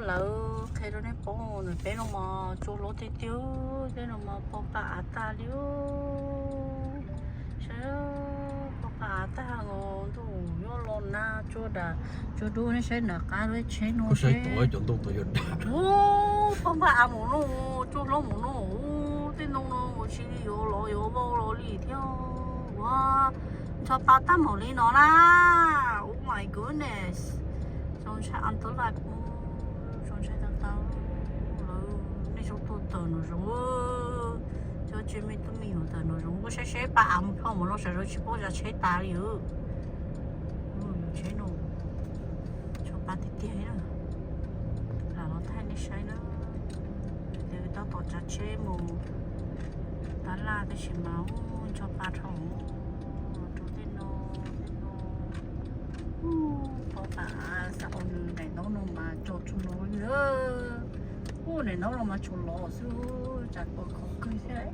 Lawv qhia rau nej paub, nws peb no mas tsuas hlob tiag tiag, peb no mas pog npaj av tag li. Saib, pog npaj av tag os, ntuj yuav los nag tsuag dam tsuag dub, nej saib nram qab lub tsheb no. Pog npaj av mus no, tsuas hlob mus no, tej ntoo no mus tsis li yuav los yuav vau los li thiab. Ua, ncho pa tag npaum li no na. Oh my goodness. Zoo ntshai an tub laj, zoo ntshai tau tau. Lawv nej tsob tuaj tawm nraum zoov, cov tsis me tub me nyuam tawm nraum zoov, kuj saib saib pa av mus plho mus no sawv daws tsis paub zas tsheb tas li. Tsheb no, tso pa tiag tiag na. Lam los thaij nej saib na. Ces tab tom tsav tsheb mus tab laj tab sis mas ncho pa dhau rau tej no, tej no. Pog npaj av xav ua nws daim ntaub no mas tso tsuag no li. Ua daim ntaub no mas tsuas lov xwb, tsam pom khov kawg thiab.